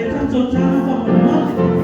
Tatou taga faamolemole.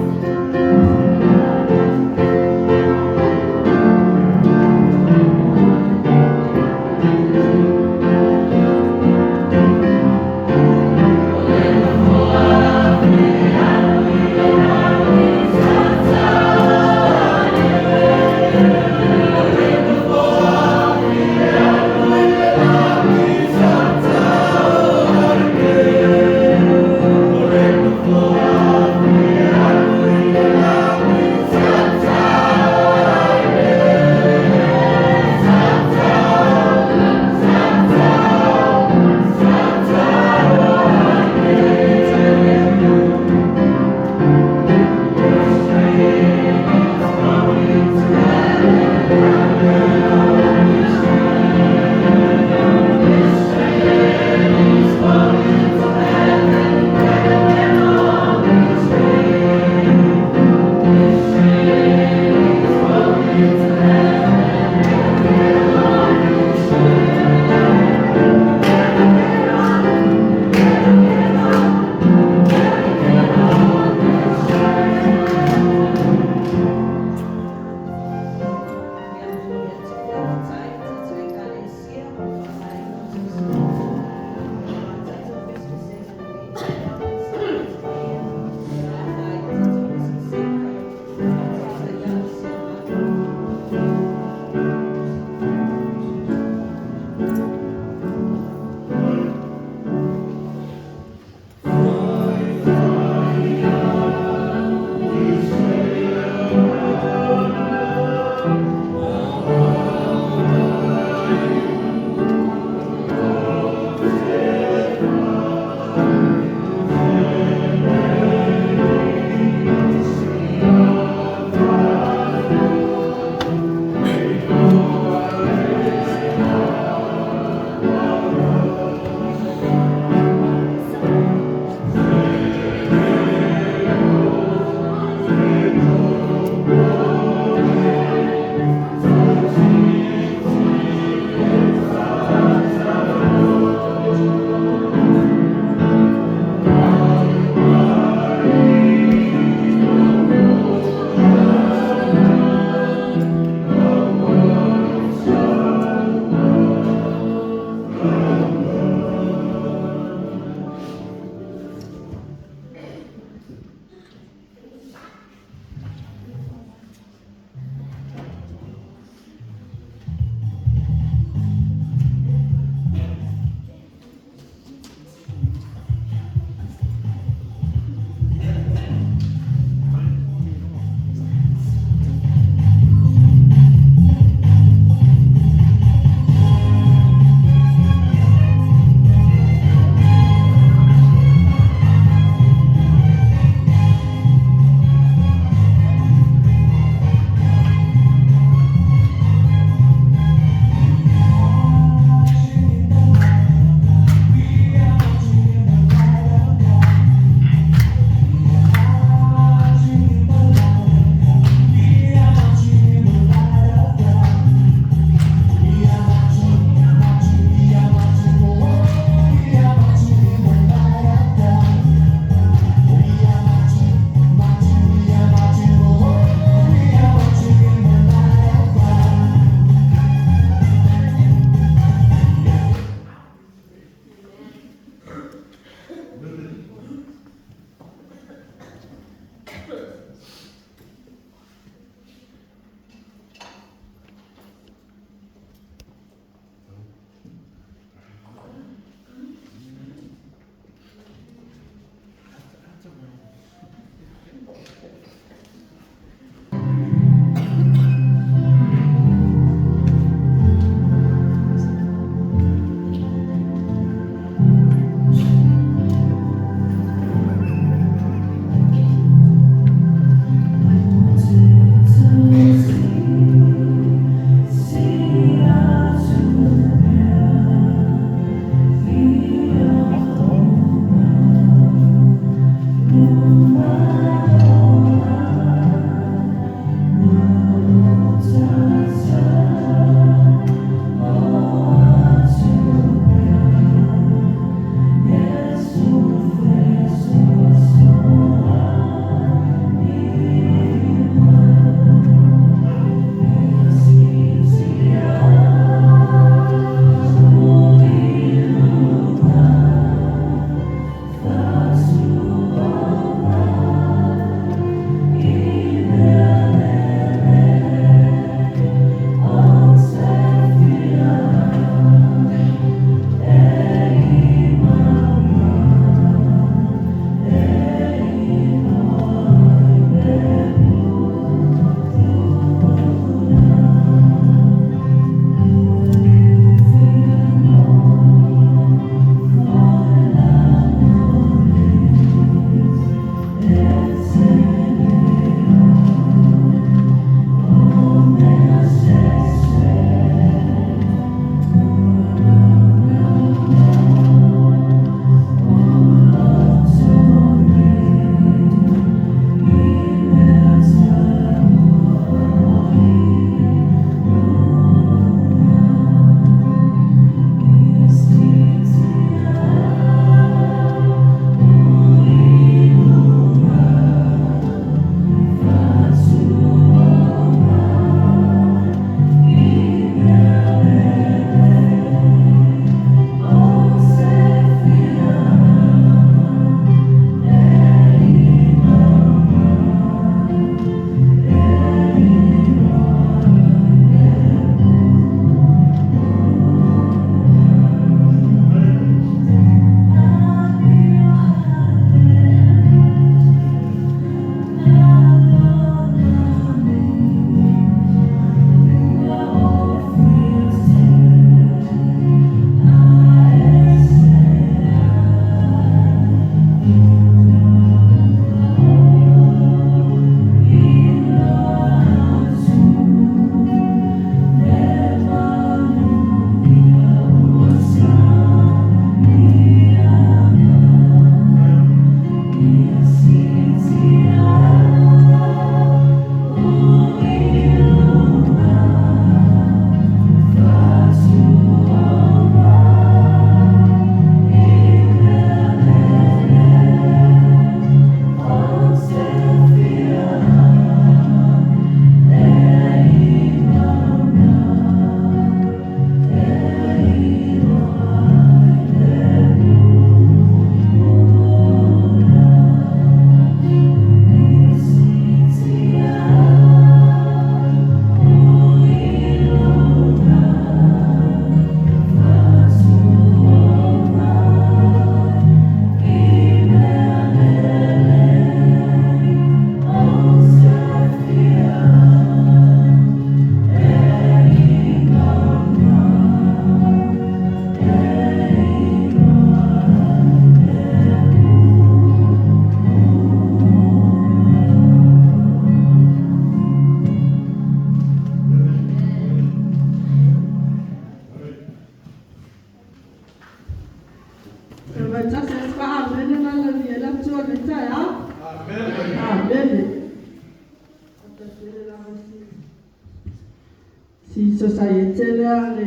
Si sosaiete lea le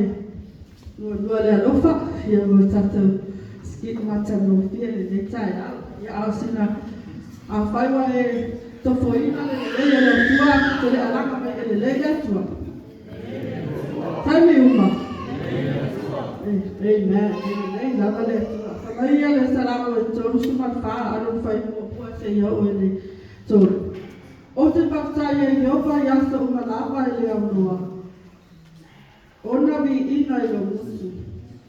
Lualua le Alofa, ia mo le tatou skit matagofie i lenei taeao. Ia, a o sina afai ua e tofoina le lelei o le Atua, te le alaga mai e lelei le Atua. Taimi uma. Amen. E lelei lava le Atua. Fai mai ia le Salamo e 34, alu le fai muamua seia oo i le 3. Ou te faafetai ia Ieova i aso uma lava e le aunoa, ona viiga i lou gutu.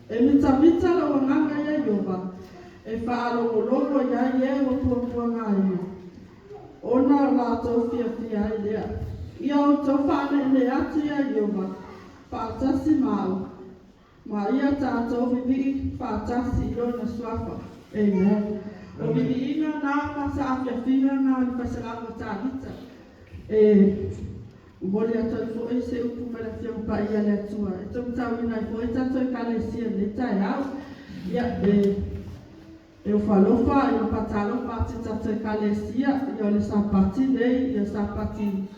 E mitamita lou agaga ia Ieova, e faalogologo i ai e ua puapuagaina, ona o latou fiafia ai lea. Ia outou faaneenee atu ia Ieova faatasi ma au, ma ia tatou vivii faatasi i lona suafa. Amen. O viviiga na ma saafiafiga na o le faisalamo a Tavita. E momoli atu ai foi se upu mai le Afioga Paia a le Atua e taumatauina ai foi tatou Ekalesia i lenei taeao. Ia, e ofo alofa ma faatalofa atu i tatou Ekalesia. Ia, o le Sapati nei, ia Sapati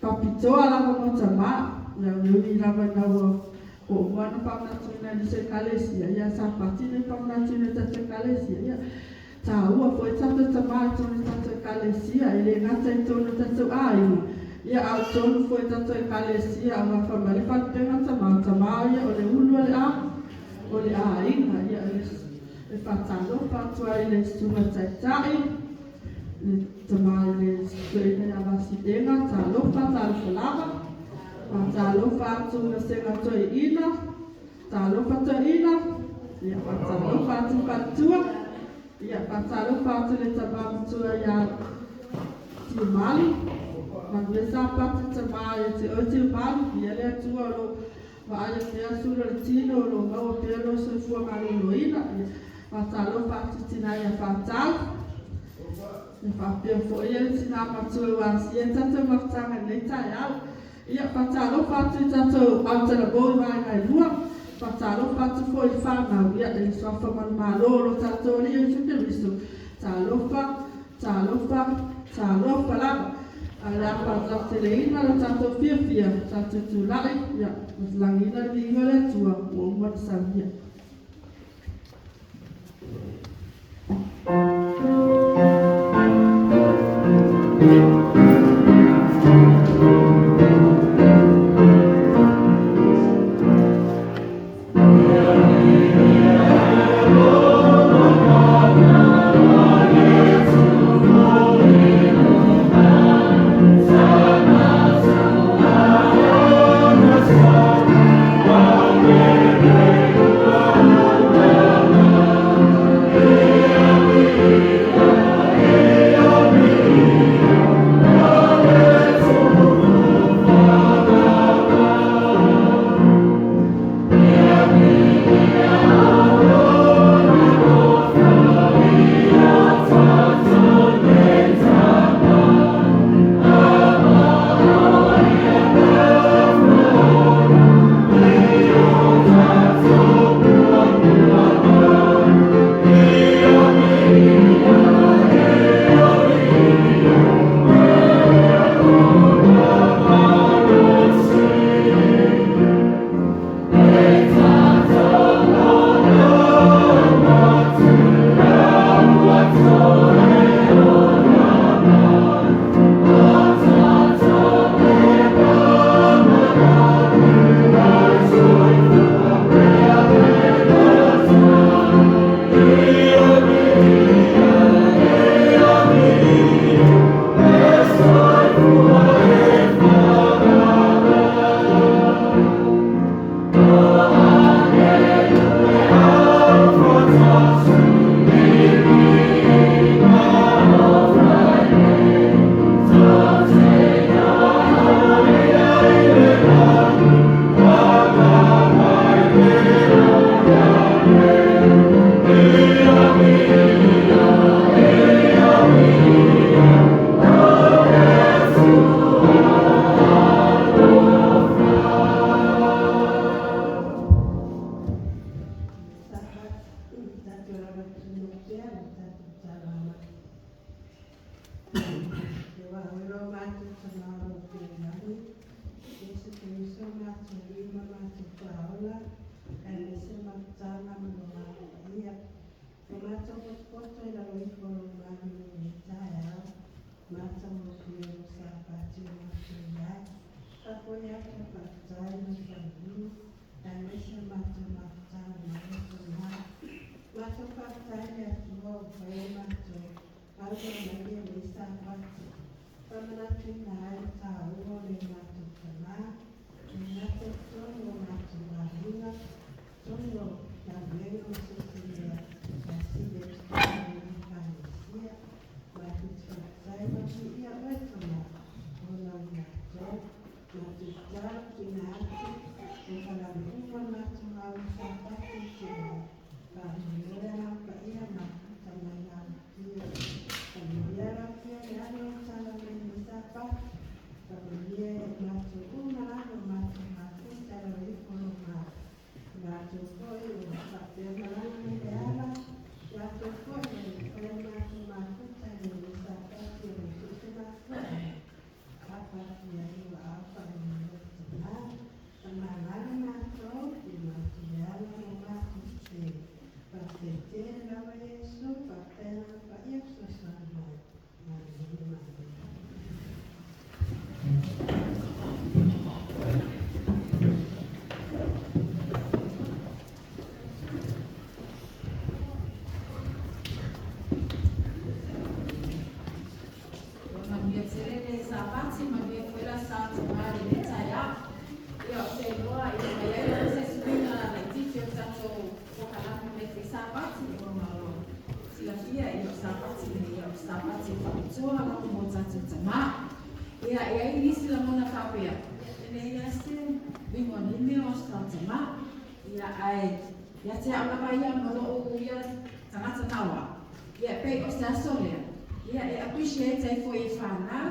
faapitoa lava mo tamā. Ia, e ui lava ina ua uma ona faamanatuina e nisi o Ekalesia, ia Sapati nei faamanatuina e tatou Ekalesia. Ia, taua foi tatou tamā i totonu o tatou Ekalesia, e le gata i totonu o tatou aiga, ia a o totonu foi o tatou Ekalesia, aua fai mai le faalupega tamā, o tamā ia o le ulu o le a o le aiga. Ia, e faatalofa atu ai i le susuga taitai, le tamā i le toeaina ia Vasilega, talofa, talofa lava. Faatalofa atu i vasega toeaina, talofa toeaina. Ia, faatalofa atu i faletua. Ia, faatalofa atu i le tama matua ia Tiumalu. Manuia Sapati tamā ia te oe Tiumalu, ia le Atua o lo vaaia pea sulu o le tino o lo maua pea lo soifua maloloina. Ia, faatalofa atu i tina ia Faatau. Ia, faapea foi le tina matua ua asia tatou mafutaga i lenei taeao. Ia, faatalofa atu i tatou autalavou i vaega e lua. Faatalofa atu foi i le whanau. Ia, e le suafa manumalo o lo tatou Alii Iesu Keriso. Talofa, talofa, talofa lava. A o le a faatauteleina lo tatou fiafia, tatou tulai, ia, lagiina le viiga o le Atua ua uma ona saunia. mafutaga ma lona alofaia. O matou potopoto i lalo ifo o lou malu i lenei taeao, matagofie o lou Sapati ua matou i ai. Faafoi atu le faafetai ma le faamanu, aemaise o le matou mafutaga mai le aso na. Matou faafetai i le Atua ua mafai ona matou auai mai i lenei Sapati. Faamanatuina ai le taua o le matou tama, e le gata i totonu o matou aiga, totonu o galuega ma so o se mea e sili ai totonu o le Ekalesia. Matou te faafetai ma viia oe Tama ona o i latou. Matou tatalo tuuina atu polokalame uma o le matou lauga Sapati i te Faamanuia le Agaga Paia mafuta mai lau Afio. Faamanuia lau Afio le ala o tala mai le Sapati. Faamanuia ia i matou uma lava o matou mafuta e lalo ifo o lou malu. Latou foi o faapea malaga mai le ala, latou foi o le mafai ona matou mafuta i lenei Sapati o le so o se mafuaaga. Taatia ai o aao faamanuia o Tama. Faamagalo matou i matou le ala ma matou sese. Faafetai tele lava Iesu, faafetai Agaga Paia fesoasoani mai. Amene. Amene. Ua manuia tele le Sapati, manuia foi la sa tamā i lenei taeao. Ia, ou te iloa ua i ai lava se suiga laitiiti o le tatou polokalame i lenei foi Sapati, ona ua silafia o le Sapati lenei, o le Sapati faapitoa lava mo tatou tamā. Ia, e i ai nisi lagona faapea, e leai lava se uiga o nei mea o aso faatamā. Ia, ae ia te au lava ia ma lou ia tagata nauao, ia e pei o se aso lea, ia e appreciate ai foi e fanau,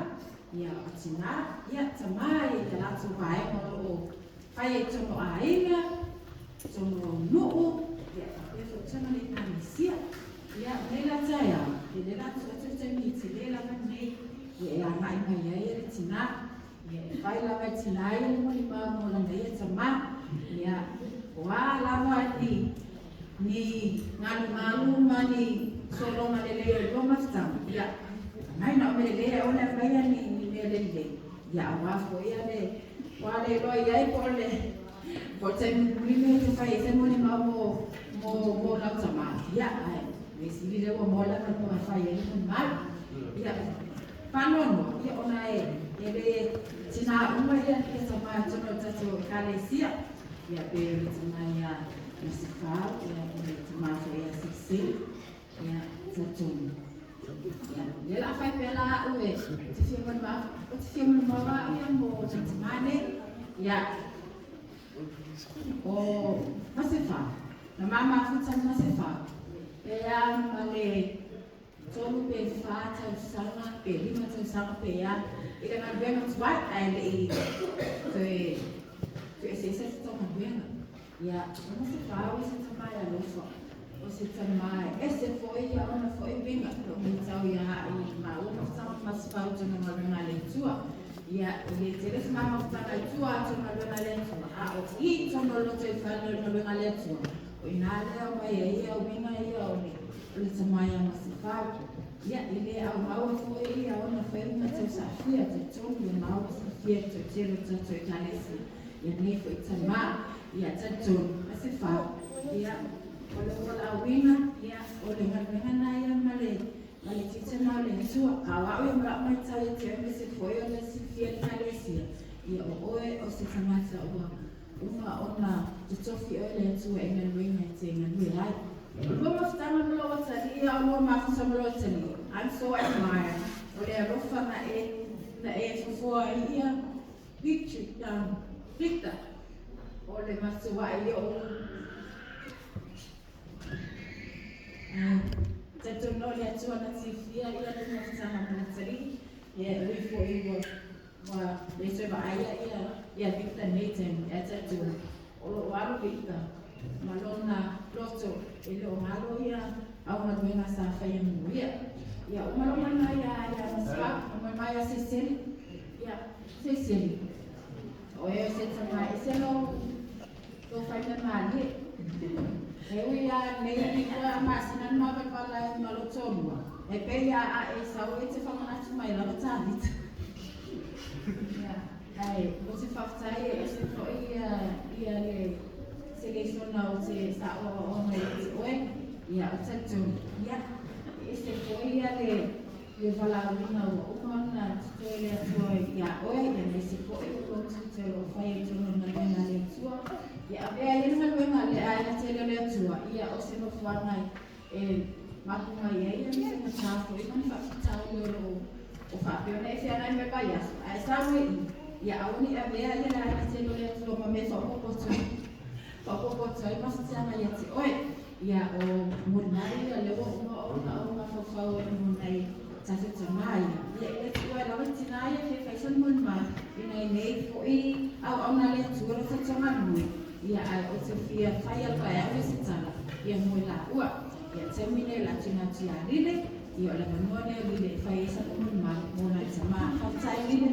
ia o tinā, ia tamā i a latou vaega o lo o fai ai i totonu o aiga, totonu o nuu, ia faapea foi i totonu o le Ekalesia. Ia, o lenei la taeao, ia lea o le a tuu atu le taimi tele lava lenei ia e agai mai ai le tinā. Ia, e fai lava e tinā ia le molimau mo lana ia tamā. Ia, o a lava ni ni galugalu ma ni sologa lelei o lua mafutaga, ia, aumai na o mea lelei ae aua le aumaia ni mea le lelei, ia aua foi ia le, ua le iloa i ai po o le po o le taimi mulimuli lenei e te fai ai se molimau mo lau tamā, ia, ae mea sili lea ua maua le avanoa e fai ai le molimau. Ia, faanoanoa, ia, ona e le tinā uma ia tamā i totonu o le tatou Ekalesia, ia pe o le tamā ia Masefau, ia o le tamā foi ia Seliseli, ia, talitonu. Ia, lea o le a fai pea la au e te fia molimau, ou te fia molimau lava au ia mo nai tamā nei. Ia, o Masefau, na ma mafuta ma Masefau, pe a ma le 3 pe 4 tausaga pe 5 tausaga pe a i le galuega tuai ae le i toe tuueseese le tou galuega. Ia, o Masefau o se tama e alofa, o se tama e ese foi ia ona foi uiga, lou matau ia i maua mafutaga ma Masefau i tona galuega a le Atua. Ia, e le tele se ma mafutaga i tua atu o le galuega a le Atua, a o i totonu o le lotoifale o le galuega a le Atua, o i ina lea e aumai ai ia uiga ia o le o le tama ia Masefau. Ia, e le aumaua foi ia ona faiga tau saafia, talitonu ia maua silafia e le toatele o le tatou Ekalesia, ia nei foi tama, ia talitonu Masefau, ia, o lou valaauina, ia, o le galuega lena ia ma le ma le tiute lena o le Atua. A o au ia ma lau matau ia te oe aemaise foi o le silafia e le Ekalesia, ia o oe o se tagata ua uma ona totofi oe e le Atua i galuega e te galue ai. O lua mafutaga ma lou atalii, a o lua mafuta ma lou atalii, I'm so admire o le alofa na e na e fofoa ai ia Victor, Victor o le matuai o'u talitonu o le Atua na silafia ia le mafutaga ma le atalii, ia e ui foi ua ua le toe vaaia ia ia Victor i lenei taimi, ae talitonu o lo o alu Victor ma lona loto e le o galo ia augaluega sa faia mo ia. Ia uma lou molimau ia ia Masefau, na molimau ia Seiseli. Ia Seiseli, o oe o se tama e ese lou lou faimea malie. E ui a nei ua masina na mavalvala ai ma lou toalua, e pei a a e sau e te faamanatu mai lava Tavita. Ia, ae ou te faafetai e ese foi ia ia le se lesona o te sa oaoaoga ia te oe. Ia, ou te talitonu, ia, e ese foi ia le le valaauina ua uma ona totoe le Atua ia oe, ia aemaise foi o lou tiute o lo o faia i totonu o le galuega a le Atua. Ia avea ia le galuega a le aiga tele o le Atua, ia o se nofoaga e mapu mai ai ia ni faigata foi ma ni faafitauli o lo o faapea ona e feagai ma le vaiaso, ae sau ai i i, ia aua ne i avea ia le aiga tele o le Atua ma mea faaopoopo atu ai, faaopoopo atu ai mafatiaga ia te oe. Ia o molimau ia lea ua uma ona ou mafaufau ai mo nai tatou tama ia, ia e le tuua ai lava tina ia fia fai sana molimau ina nei foi auauna a le Atua lo tatou galulue, ia ae ou te fia fai atu e au le isi tala, ia mo i laua. Ia taimi nei o le a tuuina atu ia Lile, ia o le avanoa lea Lile e fai ai sana molimau mo nai tama. Faafetai Lile.